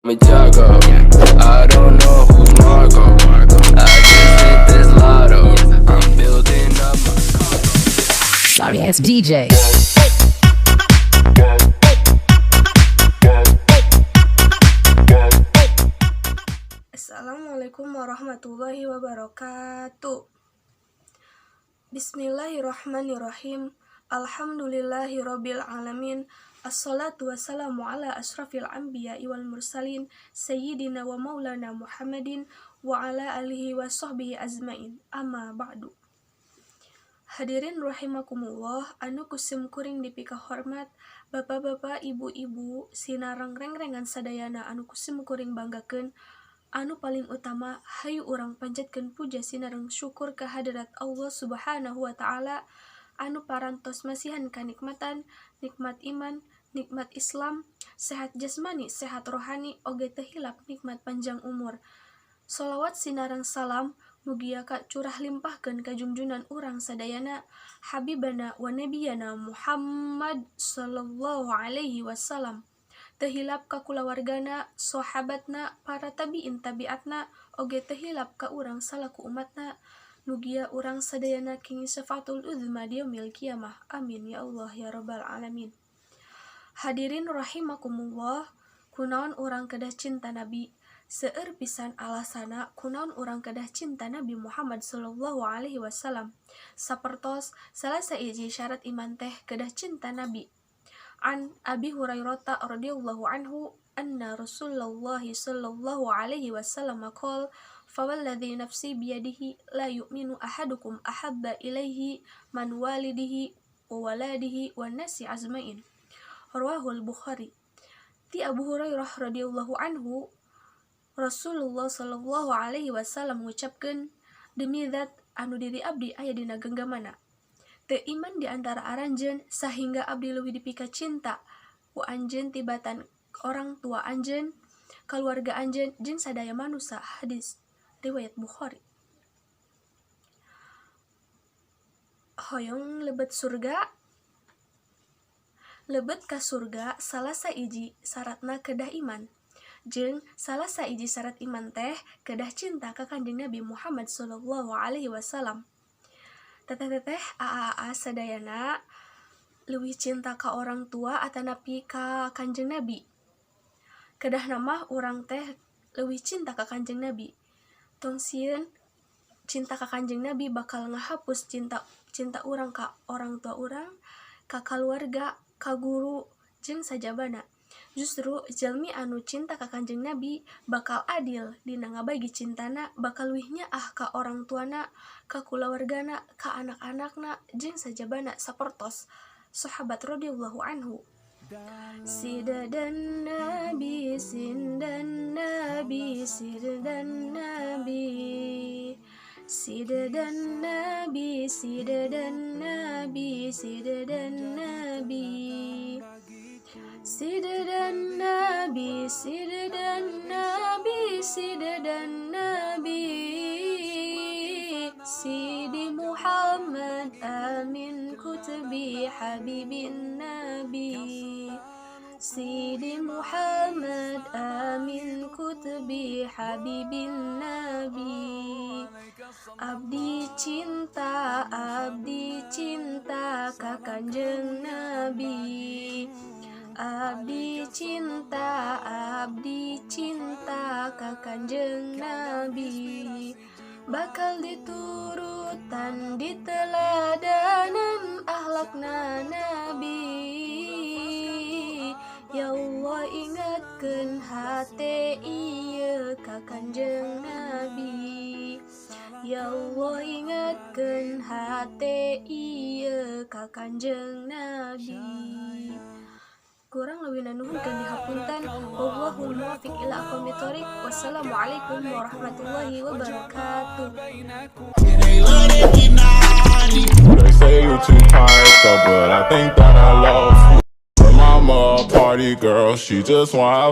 Me Tiago. I don't know who's Marco. I just hit this lotto. I'm building up my Sorry ass DJ. Assalamualaikum warahmatullahi wabarakatuh. Bismillahirrahmanirrahim. Alhamdulillahirabbil alamin. Assalatu wassalamu ala asrafil anbiya wal mursalin sayyidina wa maulana Muhammadin wa ala alihi wa sahbihi azmain. Amma ba'du. Hadirin rahimakumullah anu ku sim kuring dipika hormat, bapak-bapak, ibu-ibu, sinareng rengrengan sadayana anu ku sim kuring banggakeun. Anu paling utama, hayu urang panjatkeun puja sinareng syukur ka hadirat Allah Subhanahu wa Ta'ala anu parantos masihan kanikmatan, nikmat iman, nikmat Islam, sehat jasmani, sehat rohani, oge teu hilap nikmat panjang umur. Solawat sinareng salam mugia kacurah limpahkeun ka junjunan urang sadayana, habibana wa nabiyana Muhammad sallallahu alaihi wasallam, teu hilap ka kulawargana, sahabatna, para tabiin tabiatna, oge teu hilap ka urang salaku umatna. Mugia urang sadayana kenging syafaatul uzma di yaumil kiamah. Amin ya Allah ya rabbal alamin. Hadirin rahimakumullah, kunaon urang kedah cinta Nabi? Seueur pisan alasana kunaon urang kedah cinta Nabi Muhammad sallallahu alaihi wasallam. Sapertos salah sahiji syarat iman teh kedah cinta Nabi. An Abi Hurairah radhiyallahu anhu anna Rasulullah sallallahu alaihi wasallam qala, fawalladhi nafsi biyadihi la yu'minu ahadukum ahabba ilaihi man walidihi wa waladihi wan nasi azmain. Rawahul Bukhari. Ti Abu Hurairah radhiyallahu anhu, Rasulullah sallallahu alaihi wasallam ngucapkeun, "Demi zat anu diri abdi aya dina genggamana, teu iman di antara aranjeun sahingga abdi leuwih dipika cinta ku anjeun tibatan orang tua anjeun, keluarga anjeun, jeung sadaya manusia." Hadis riwayat Bukhari. Hoyong lebet surga? Lebet ka surga salah saiji syaratna kedah iman, jeung salah saiji syarat iman teh kedah cinta ka Kanjeng Nabi Muhammad sallallahu alaihi wasallam. Teteh-teteh, aa-aa sadayana, leuwih cinta ka orang tua atanapi ka Kanjeng Nabi? Kedahna mah urang teh leuwih cinta ka Kanjeng Nabi. Tong sieun, cinta ka Kanjeng Nabi bakal ngahapus cinta cinta urang ka orang tua urang, ka kaluarga, ka guru, jeung sajabana. Justru jalmi anu cinta ka Kanjeng Nabi bakal adil dina ngabagi cintana, bakal leuwih nyaah ka orang tuana, ka kulawargana, ka anak-anakna, jeung sajabana, sapertos sahabat radhiyallahu anhu. Sidadan Nabi, sindan Nabi, sidadan Nabi. Sidadan Nabi, sidadan Nabi, sidadan Nabi. Sidadan Nabi, sidadan Nabi, sidadan Nabi. Sidi Muhammad Amin Kutbi Habibin Nabi. Sidi Muhammad Amin Kutbi Habibin Nabi. Abdi cinta ka Kanjeng Nabi. Abdi cinta ka Kanjeng Nabi. Bakal diturutan, diteladanan akhlakna Nabi. Ya Allah, ingatkeun hate ieu ka Kanjeng Nabi. Ya Allah, ingatkeun hate ieu ka Kanjeng Nabi. Kurang leuwihna nuhunkeun dihapunten. Wallahul muwaffiq ila aqwamit thoriq. Wassalamualaikum warahmatullahi wabarakatuh. They say you too tight, but I think that I love you. Her mama a party girl, she just wanna have